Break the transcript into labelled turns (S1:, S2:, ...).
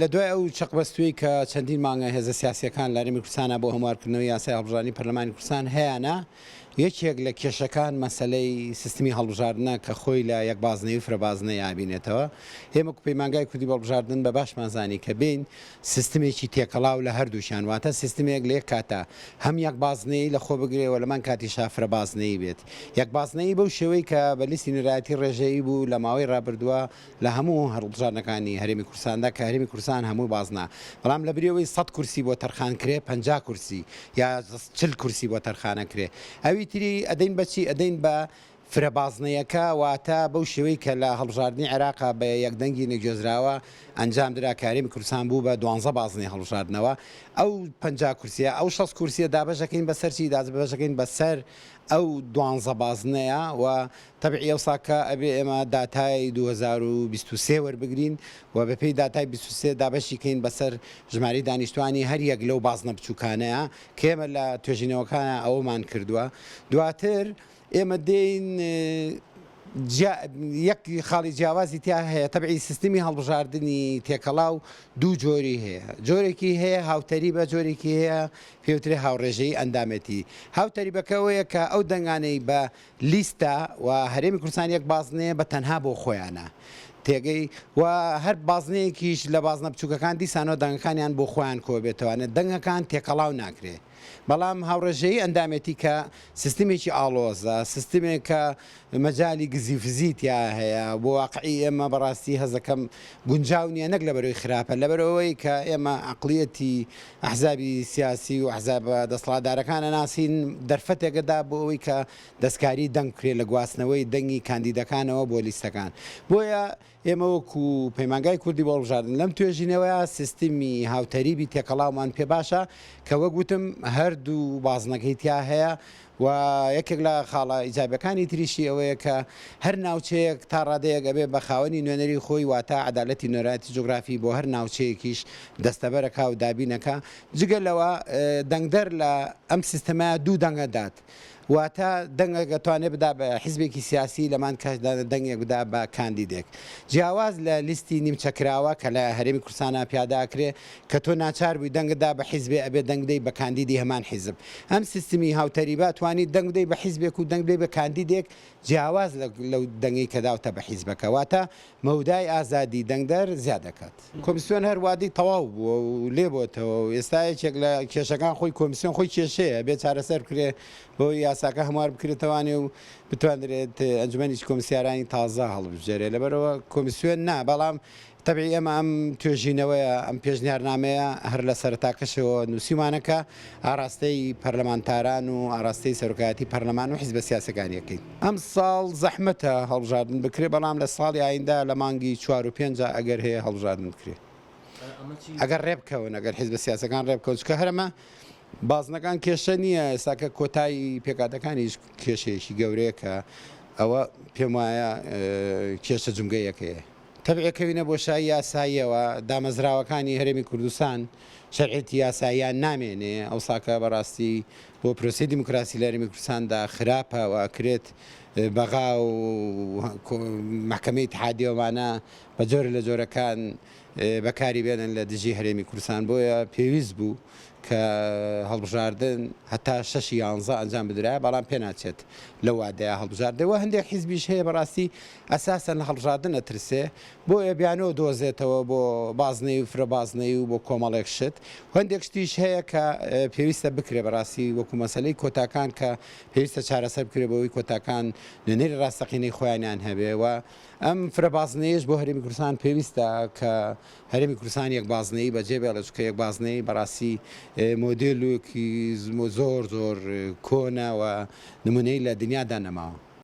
S1: لە دوای ئەو چەقبەستوویەی کە چەندین مانگە هێزە سیاسییەکان لە هەرێمی کوردستانا بۆ هەموارکردنەوەی یاسای هەڵبژاردنی پەرلەمانی کوردستان هەیانە، یەکێک لە کێشەکان مەسەلەی سیستمی هەڵبژاردنە کە خۆی لە یەک بازنەیی و فرە بازنەیی ئابینێتەوە. ئێمە وەکو پەیمانگای کوردی بۆ هەڵبژاردن بە باشمان زانی کە بێین سیستمێکی تێکەڵاو لە هەردووکیان واتە سیستمێک لە یەک کاتا هەم یەک بازنەیی لە خۆ بگرێ و لەمان کاتیشا فرە بازنەیی بێت. یەک بازنەیی بەو شێوەی کە بە لیستی نوێنەرایەتی ڕێژەیی بوو لە ماوەی ڕابردووە لە هەموو هەڵبژاردنەکانی هەرێمی کوردستاندا کە هەرێمی کوردستان هەموو بازنە بەڵام لە بری ئەوەی 100 کورسی بۆ تەرخان کرێ 50 کورسی یا 40 کورسی بۆ تەرخانە کرێ ئەوی تری ئەدەین بەچی ئەدەین بە فرە بازنەیەکە واتە بەو شێوەی کە لە هەڵبژاردنی عێراقا بە یەک دەنگی نەگوێزراوە ئەنجام درا کە هەرێمی کوردستان بوو بە دوانزە بازنەی هەڵبژاردنەوە ئەو 50 کورسیە ئەو 60 کورسیە دابەشەکەین بەسەر چی دابەشەکەین بەسەر ئەو دوانزە بازنەیە و تەبعی ئەوسا کە ئەبێ ئێمە داتای 2023 وەربگرین و بەپێی داتای 23 دابەشی کەین بەسەر ژمارەی دانیشتوانی هەر یەک لەو بازنە بچووکانەیە کە ئێمە لە توێژینەوەکانە ئەوەمان کردووە. دواتر ئێمە دێین یەک خاڵی جیاوازی تیا هەیە تەبعی سیستمی هەڵبژاردنی تێکەڵاو دوو جۆری هەیە جۆرێکی هەیە هاوتەریبە جۆرێکی هەیە پێوترێ هاوڕێژەیی ئەندامێتی هاوتەریبەکە ئەوەیە کە ئەو دەنگانەی بە لیستە و هەرێمی کوردستان یەک بازنەیە بە تەنها بۆ خۆیانە تێگەی و هەر بازنەیەکیش لە بازنە بچووکەکان دیسانەوە دەنگەکانیان بۆ خۆیان کۆبێتەوانێ دەنگەکان تێکەڵاو ناکرێ بەڵام هاوڕێژەیی ئەندامێتی کە سیستمێکی ئاڵۆزە سیستمێکە مەجالی گزی فزی تیا هەیە بۆ واقعی ئێمە بەڕاستی هەزەکەم گونجاو نییە نەک لەبەرەوەی خراپە لەبەرئەوەی کە ئێمە عەقڵیەتی ئەحزابی سیاسی و ئەحزابە دەسەڵاتدارەکان ئەناسین دەرفەتێک ئەدا بۆ ئەوەی کە دەستکاری دەنگ بکرێت لە گواستنەوەی دەنگی کاندیدەکانەوە بۆ لیستەکان بۆیە ئێمە وەکو پەیمانگای کوردی بۆ هەڵبژاردن لەم توێژینەوەیە سیستمی هاوتەریبی تێکەڵاومان پێ باشە کە وەک وتم هەردوو بازنەکەی تیا هەیە و یەکێک لە خاڵە ئیجابیەکانی تریشی ئەوەیە کە هەر ناوچەیەک تا ڕادەیەک ئەبێ بە خاوەنی نوێنەری خۆی واتە عەدالەتی نوێنەرایەتی جوگرافی بۆ هەر ناوچەیەکیش دەستەبەرەکا و دابینەکا جگە لەوە دەنگدەر لە ئەم سیستەمە دوو دەنگ ئەدات واتە دەنگێک ئەتوانێ بدا بە حیزبێکی سیاسی لەمان کاتدا دەنگێک بدا بە کاندیدێک جیاواز لە لیستی نیمچە کراوە کە لە هەرێمی کوردستانا پیادە ئەکرێ کە تۆ ناچار بووی دەنگت دا بە حیزبێ ئەبێ دەنگ بدەی بە کاندیدی هەمان حیزب. ئەم سیستمی هاوتەریبە توانیت دەنگ بدەی بە حیزبێک و دەنگ بدەی بە کاندیدێک جیاواز لە لەو دەنگەی کە داوتە بە حیزبەکە. واتە مەودای ئازادی دەنگدەر زیاد دەکات. کۆمیسیۆن هەر وادەی تەواو بووە و لێ بۆتەوە و ئێستا یەکێک لە کێشەکان خۆی کۆمیسیۆن خۆی کێشەیە ئەبێ چارەسەر بکرێ بەوەی یاساکە هەموار بکرێتەوانێ و بتواندرێت ئەنجومەنی کۆمیسیارانی تازە هەڵبژێرێ. لەبەرئەوە کۆمیسیۆن نا بەڵام تەبعی ئێمە ئەم توێژینەوەیە، ئەم پێشنیارنامەیە هەر لە سەرەتاکەشەوە نووسیومانە کە ئاراستەی پەرلەمانتاران و ئاراستەی سەرۆکایەتی پەرلەمان و حیزبە سیاسیەکانی ئەکەین. ئەمساڵ زەحمەتە هەڵبژاردن بکرێ، بەڵام لە ساڵی ئایندە لە مانگی چوار و پێنجا ئەگەر هەیە هەڵبژاردن بکرێ. ئەگەر ڕێبکەون، ئەگەر حیزبە سیاسیەکان ڕێبکەون، چونکە هەر ئەمە بازنەکان کێشە نییە، ئێستاکە کۆتای پێکهاتەکانیش کێشەیەکی گەورەیە کە ئەوە پێموایە کێشە جومگەیەکەیە. تەبعی کەوینە بۆشایی یاساییەوە، دامەزراوەکانی هەرێمی کوردستان شەرعیەتی یاساییان نامێنێ، ئەوساکە بەڕاستی بۆ پرۆسەی دیموکراسی لە هەرێمی کوردستاندا خراپە و ئەکرێت بەغا و مەحکەمەی ئیتحادی ئەوانە بە جۆرێ لە جۆرەکان بەکاری بێنن لە دژی هەرێمی کوردستان، بۆیە پێویست بوو کە هەڵبژاردن هەتا شەشی یانزە ئەنجام بدرایە، بەڵام پێناچێت لەو وادەیە هەڵبژاردێ و هەندێک حیزبیش هەیە بەڕاستی ئەساسەن لە هەڵبژاردن ئەترسێ بۆیە بیانۆ دۆزێتەوە بۆ بازنەی و فرە بازنەی و بۆ کۆمەڵێک شت و هەندێک شتیش هەیە کە پێویستە بکرێ بەڕاستی وەکو مەسەلەی کۆتاکان کە پێویستە چارەسەر بکرێ بۆ ئەوەی کۆتاکان نوێنەری ڕاستەقینەی خۆیانیان هەبێ و ئەم فرە بازنەیەش بۆ هەرێمی کوردستان پێویستە کە هەرێمی کوردستان یەک بازنەیی بەجێ بێڵێ چونکە یەک بازنەیی بەڕاستی مۆدێلێکی زۆر زۆر کۆنە و نمونەی لە دنیادا نەماوە.